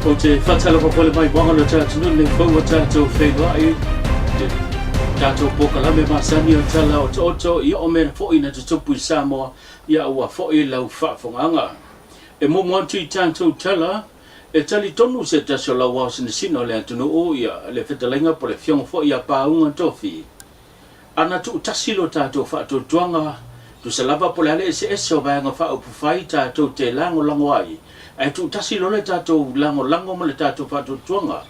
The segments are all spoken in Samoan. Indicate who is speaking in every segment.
Speaker 1: Ou te faatalofa foi le maivaga o le tatou nei fou o tatou feiloai le tatou polokalame masani o Tala Otooto ia o mea foi na tutupu i Samoa ia ua foi lau faafofogaaga. E muamua atu i tatou tala e talitonu se tasi o lau ao sinasina o le atunuu ia le fetalaiga po le afioga foi ia Pauga Tofi Ana tuutasi lo tatou faatuatuaga, tusa lava po o le a le eseese o Vaega Faaupufai tatou te lagolago ai, ae tuutasi loa le tatou lagolago ma le tatou faatuatuaga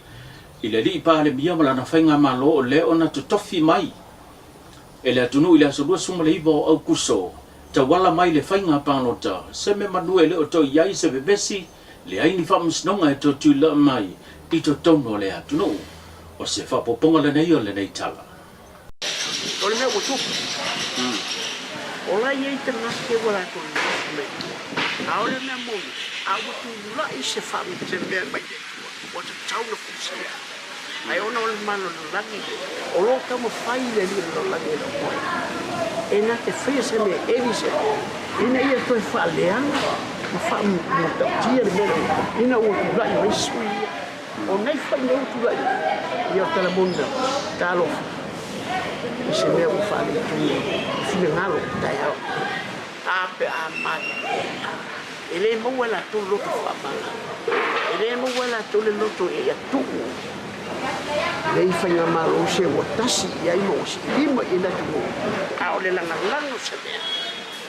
Speaker 1: i le Alii Palemia ma lana Faigamalo o lea ona totofi mai e le atunuu i le aso 29 o Aukuso tauala mai le faiga palota, se mea manu e le o toe i ai se vevesi, leai ni faamasinoga e toe tuilaa mai i totonu o le atunuu. O se faaopoopoga lenei o lenei tala.
Speaker 2: O le mea ua tupu, o la e i ai tagata ua latou nonofo mai tua, a o le mea moni, a ua tulai se se mea mai le Atua, ua tatau ona fusia. Ae ona o le malololagi lea, o lo o taumafai le alii o le lalolagi e lou ai, e na te faia se mea e eli se mea, ina ia toe faaleaga ma faamatautia le mea lea, ina ua tulai mai sui ia. O nei foi mea ua tulai mai, ia o tala moni lava, talofa i se mea ua faaletonu i finagalo o taeao nei. A pe a malilie, e le maua e latou le loto faamagalo, e le maua e latou le loto ia tuu nei faigamalo se ua tasi i ai ma ua siilima i ai le atunuu, a o le lagalago o se mea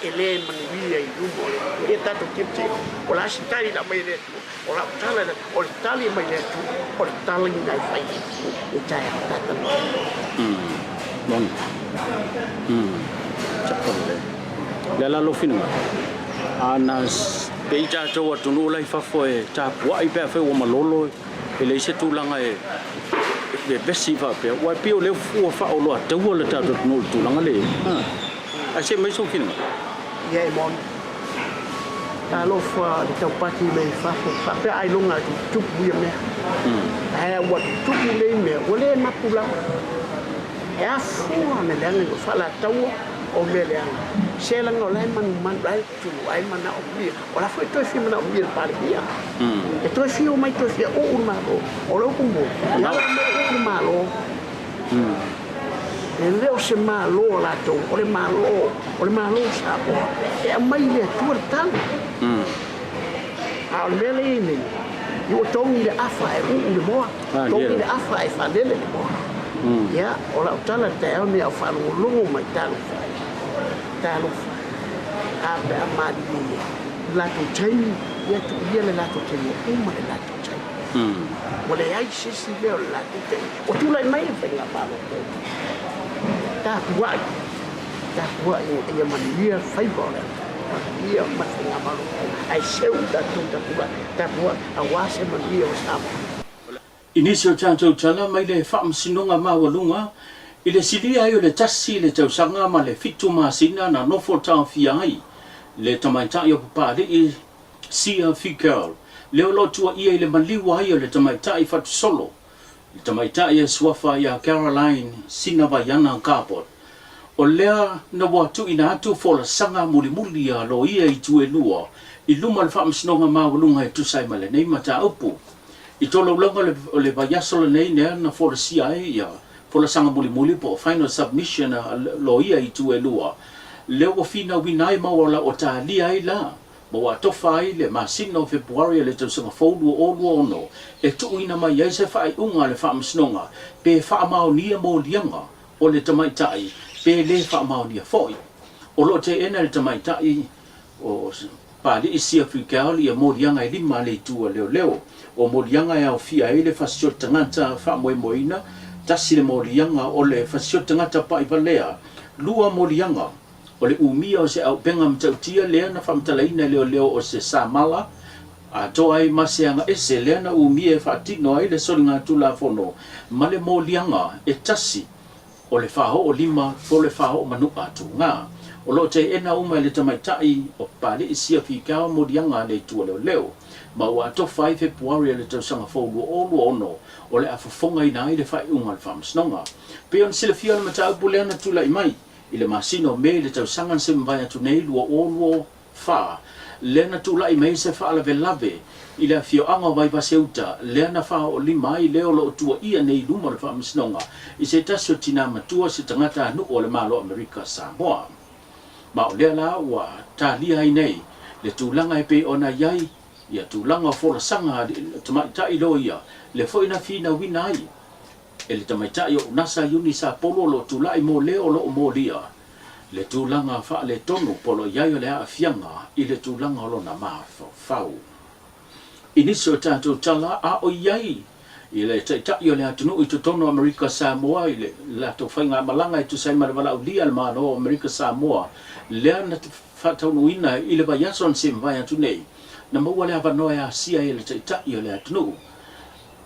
Speaker 2: e le manuia i luma o le Atua. Ia tatou tilotilo, o le a se tali na aumai e le Atua? O lau tala lea, o le tali mai le Atua, o le tala lena e fai i taeao tatou ai.
Speaker 1: Moni. Sao lelei. Le ala lou finagalo, ana pei tatou atunuu la i fafo e tapuai pe afai ua malolo e leai se tulaga e vevesi faapea, aua e pei o lea ua faaoloataua le tatou atunuu i le tulaga lea. Ae se i aumai sou finagalo.
Speaker 2: Ia e moni. Talofa le taupati mai fafo faapea ailoga e tutupu ia mea. Ae ua tutupu nei mea ua le mapu lava. E afua ona leaga i faalataua o mea leaga. Se leaga o la e manumanu, la e tu ai manaomia. O la foi e toe fia manaomia e le Palemia. E toe fia omai toe fia uu le Malo. O le upu moni, e ala mea uu le Malo. E le o se Malo a latou, o le Malo, o le Malo o Samoa. E aumai i le Atua le tali. A o le mea lea e i ai nei, ua togi le afa ae uu le moa, togi le afa ae faalele le moa. Ia, o lau tala i le taeao lenei a o faalogologo mai, talofa e, talofa, a pe a malilie le latou taimi, ia tuu ia le latou taimi ua uma le latou taimi. Ua leai se isi mea o le latou taimi. Ua tulai mai le faigamalo fou. Tapuai, tapuai ina ia manuia faiva o le manuia ma le faigamalo fou, ae seu i tatou tapuai, tapuai aua se manuia o Samoa.
Speaker 1: I nisi o tatou tala mai le Faamasinoga Maualuga i le silia ai o le tasi le tausaga ma le fitu masina na nofo taofia ai le tamaitai o Papalii Sia Figiel, lea o lo o tuuaia i le maliu ai o le tamaitai fatusolo Le tamaitai e suafa ia Caroline Sinavaiana Garbot, o lea na ua tuuina atu folasaga mulimuli a loia i itu e lua i luma o le Faamasinoga Maualuga e tusa ai ma lenei mataupu. I tolaulaga o le vaiaso lenei lea na folasia ai ia folasaga mulimuli po o final submission a loia i itu e lua, lea ua finauina ai ma ua talia ai la ma ua atofa ai le masina o Fepuari o le tausaga fou 2026 e tuuina mai ai se faaiuga a le Faamasinoga pe faamaonia moliaga o le tamaitai pe le faamaonia foi. O lo o teena e le tamaitai o Papalii Sia Figiel ia moliaga e lima a le itu a leoleo. O moliaga e aofia ai le fasioti tagata faamoemoeina, tasi le moliaga o le fasioti tagata pa'ivalea, lua moliaga O le umia o se auupega matautia lea na faamatalaina e leoleo o se samala atoa ai ma se agaese lea na umia e faatino ai le soligatulafono ma le moliaga e tasi o le faaoo lima po o le faaoo manu'a tuga. O lo o teena uma e le tamaitai o Papalii Sia Fikao moliaga a le itu a leoleo ma ua atofa ai Fepuari o le tausaga fou 2026 o le a fofogaina ai le faaiuga a le Faamasinoga. Pei ona silafia o le mataupu lea na tulai mai i le masina o Me i le tausaga na se mavae atu nei 2024. lea na tulai mai ai se faalavelave i le afioaga o Vaivase-uta, lea na faaoolima ai le o lo o tuuaia nei i luma o le Faamasinoga i se tasi o tina matua se tagatanuu o le Malo o Amerika Samoa. Ma o lea la ua talia ai nei le tulaga e pei ona i ai ia tulaga o folasaga a le tamaitai loia, lea foi na finauina ai e le tamaitai o Unasa Eunice Apolo o lo o tulai mo le o lo o molia le tulaga faaletonu po o lo o i ai o le aafiaga i le tulaga o lona mafaufau. I nisi o tatou tala a o i ai i le Taitai o le atunuu i totonu o Amerika Samoa i le latou faigamalaga e tusa ai ma le valaaulia a le Malo o Amerika Samoa lea na faataunuuina i le vaiaso na se i mavae atu nei, na maua le avanoa e asia ai e le Taitai o le atunuu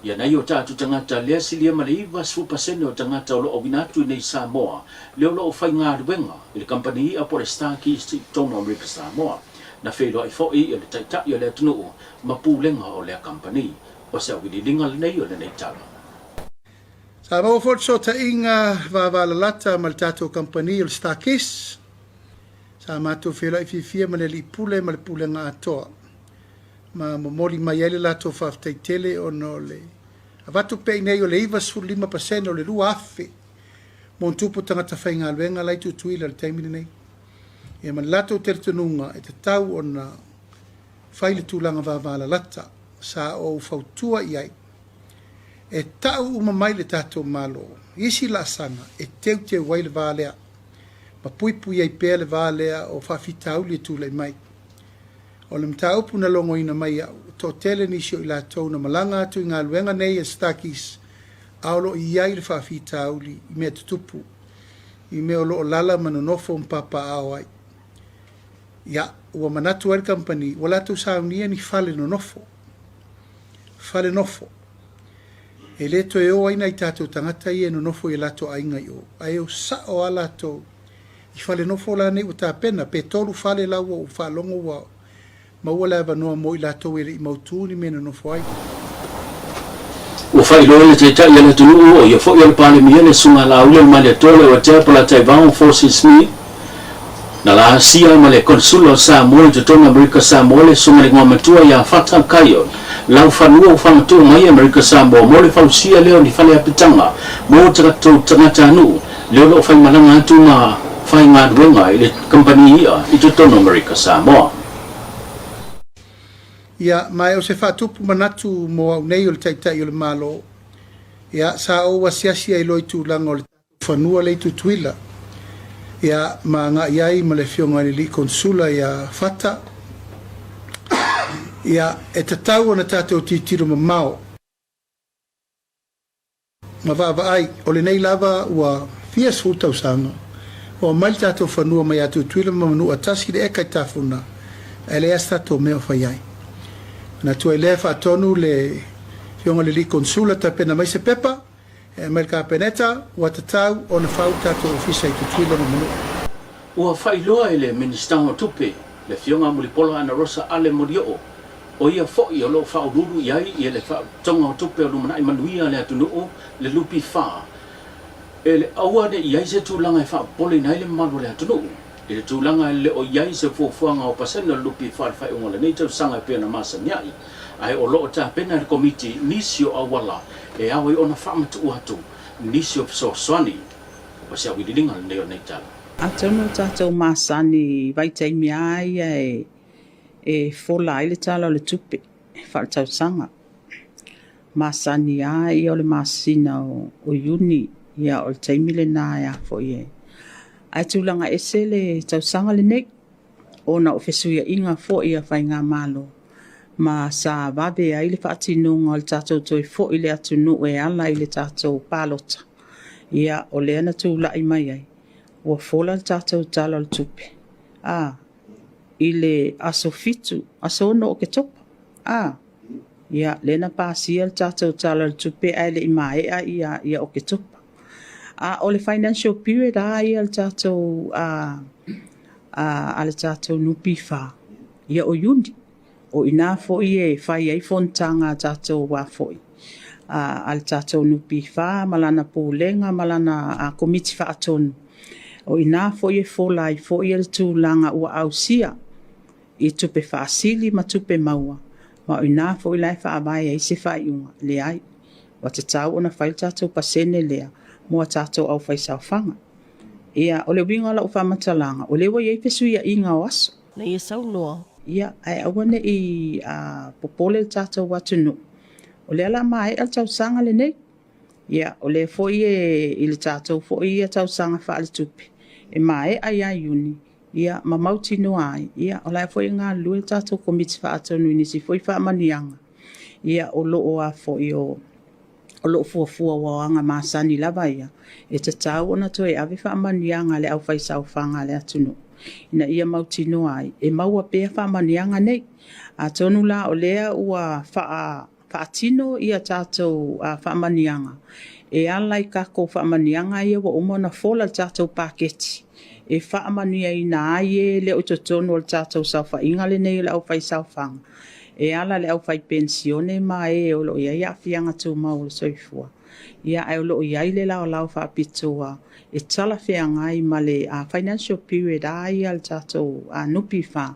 Speaker 1: ia nai o tatou tagata lea silia ma le 90% o tagata o lo o auina atu i nei Samoa lea o lo o faigaluega i le kamupani i'a po o le StarKist i totonu o Amerika Samoa. Na feiloai foi le Taitai o le atunuu ma pulega o lea kamupani. O se auiliiliga lenei o lenei tala.
Speaker 3: Sa maua foi le fesootaiga vavalalata ma le tatou kamupani o le StarKist. Sa matou feiloai fiafia ma le Alii Pule ma le Pulega atoa. Ma momoli mai ai le latou faafetai tele ona o le avatu pea i nei o le 95% o le 2,000 montupu tagata faigaluega la i Tutuila i le taimi lenei. Ia ma le latou talitonuga e tatau ona fai le tulaga vavalalata sa ou fautua i ai e tau uma mai le tatou Malo i isi laasaga e teuteu ai le va lea ma puipui ai pea le va lea o faafitauli e tulai mai. O le mataupu na logoina mai iaʻu, e toatele nisi o i latou na malaga atu i galuega nei a Stakis a o lo o i ai le faafitauli i mea tutupu, i mea o lo o lala ma nonofo ma papaaao ai. Ia, ua manatu ai le kamupani, ua latou saunia ni fale nonofo, fale nofo, e le toe o ai nai tatou tagata ia e nonofo i a latou aiga i o, ae o sao lava latou I fale nofo la nei ua tapena, pe tolu fale la ua ou faalogo ua maua le avanoa mo i latou e le i mautu ni mea e nonofo ai.
Speaker 1: Ua faailoa e le Taitai a le atunuu, o ia foi o le Palemia le Susuga Laauli Malietoa Leuatea Polataivao Fosi Smith, na la asia ma le Konesula o Samoa i totonu o Amerika Samoa le Susuga i le Igoamatua ia Fata Kaio Laufanua ua fagatuu mai Amerika Samoa mo le fausia lea o ni fale apitaga mo tatou tagatanuu lea o lo o faimalaga atu ma faigaluega i le kamupani i'a i totonu o Amerika Samoa.
Speaker 3: Ia, ma e o se faatupu manatu mo au nei o le Taitai o le Malo, ia, sa ou asiasi ai loa i tulaga o le tatou fanua lea i Tutuila, ia, ma agai ai ma le Afioga i le Alii Konesula ia Fata, ia, e tatau ona tatou tilotilo mamao. Ma vaavaai, o lenei lava ua fia sefulu tausaga ua aumai le tatou fanua mai ia Tutuila ma Manua tasi le eka i Tafuna, ae leai lava se tatou mea o fai ai. Manatu ai lea e faatonu le Afioga i le Alii Konesula tapena mai se pepa e aumai i le Kapeneta ua tatau ona fau le tatou ofisa i Tutuila ma Manua.
Speaker 1: Ua faailoa e le Minisita o Tupe, le Afioga a Mulipola Anarosa Ale Molioo, O ia foi o lo o faauluulu i ai ia le Faatoga o Tupe o Lumanai Manuia a le atunuu, le NPF, e le aua ne i ai se tulaga e faapopoleina ai le mamalu o le atunuu. I le tulaga e le o i ai se fuafuaga o pasene o le NPF i le faaiuga o lenei tausaga e pei ona masani ai, ae o lo o tapena e le Komiti nisi o auala e ao ai ona faamatuu atu nisi o fesoasoani. O se auiliiliga lenei o lenei tala.
Speaker 4: Atonu o tatou masani i vaitaimi lava ia e e fola ai le Tala o le Tupe faaletausaga. Masani lava ia o le masina o Iuni, ia o le taimi lena e a foi e... Ae tulaga ese le tausaga lenei ona o fesuiaiga foi a faigamalo ma sa vave ai le faatinoga o le tatou toe foi i le atunuu e ala i le tatou palota. Ia o lea na tulai mai ai ua fola le tatou Tala o le Tupe, a i le aso 7, aso 6 o Oketopa. A, ia, lea na pasia le tatou Tala o le Tupe ae le i maea ia, ia Oketopa. A o le financial period lava ia le tatou, a, a, a le tatou NPF, ia o Iuni. O i ina foi e fai ai fonotaga a tatou a foi, a, a le tatou NPF ma lana Pulega ma lana a, Komiti Faatonu. O i ina foi e fola ai foi le tulaga ua ausia. i tupe faasili ma tupe maua, ma o i ina foi la e faavae ai se faaiuga, leai, ua tatau ona fai le tatou pasene lea mo a tatou aufaisaofaga. Ia, o le uiga o lau faamatalaga, o lea ua i ai fesuiaiga o aso.
Speaker 5: Na ia saunoa.
Speaker 4: Ia, ae aua ne i popole le tatou atunuu, o lea o le a maea le tausaga lenei. Ia, o lea foi e i le tatou foi ia tausaga faaletupe, e maea ia Iuni, ia, ma mautinoa ai, ia, o la e foi e galulue le tatou Komiti Faatonu i nisi foi faamanuiaga, ia, o lo o a foi o, o lo o fuafua ua o aga masani lava ia, e tatau ona toe ave faamanuiaga a le aufaisaofaga a le atunuu, ina ia mautinoa ai, e maua pea faamanuiaga nei. Atonu la o lea ua faa Faatino ia tatou faamanuiaga e ala i takou faamanuiaga ia ua uma ona fola le tatou paketi e faamanuiaina ai e le o i totonu o le tatou saofaiga lenei o le aufaisaofaga e ala i le aufaipenisione ma e o lo o i ai aafiaga tumau o le soifua. Ia ae o lo o i ai le laolao faapitoa e talafeagai ma le financial period a ia a le tatou NPF.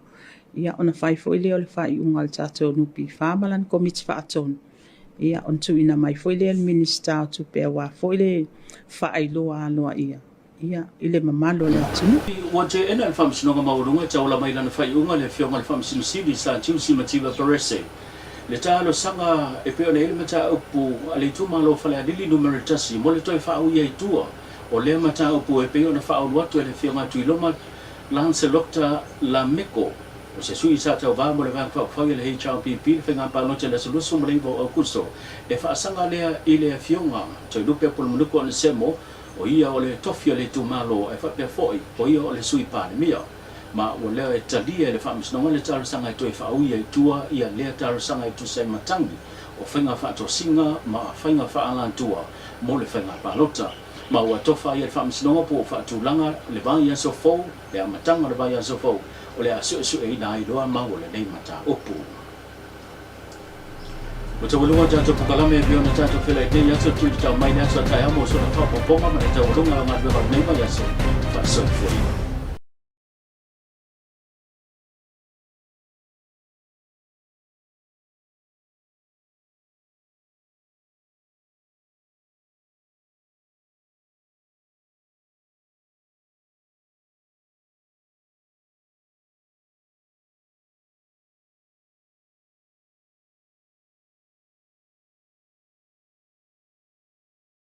Speaker 4: Ia, ona fai foi lea o le faaiuga a le tatou NPF ma lana Komiti Faatonu, ia, ona tuuina mai foi lea i le Minisita o Tupe aua foi le faailoa aloaia, ia, i le mamalu o le atunuu.
Speaker 1: Ua teena e le Faamasinoga Maualuga e tauala mai lana faaiuga le Afioga i le Faamasino Sili Sir Tiusi Mativa Perese le talosaga e pei ona i ai le mataupu a le itumalo o Falealili Numera 1 mo le toe faaui ai i tua o lea mataupu e pei ona faaulu atu e le Afioga a Tuiloma Lancelota Lameko, o se sui sa tauva mo le Vaega Faaupufai a le HRPP i le faiga palota i le aso 29 o Aokuso, e faasaga lea i le Afioga Toelupe Polomanuku Onesemo, o ia o le tofi o le itumalo ae faapea foi o ia o le Sui Palemia. Ma ua lea e talia e le Faamasinoga le talosaga e toe faaui ai tua ia lea talosaga e tusa ai ma tagi o faiga faatosina ma faiga faaalatua mo le faiga palota. Ma ua tofa ai e le Faamasinoga po ua faatulaga le vaiaso fou, le amataga o le vaiaso fou, o le a suesueina ai loa mau o lenei mataupu. Ua taualuga o tatou polokalame e pei ona tatou feiloai nei aso tulitau mai le aso a taeao mo sona faaopoopoga ma le taualuga o galuega o lenei vaiaso. Faasoifuaina.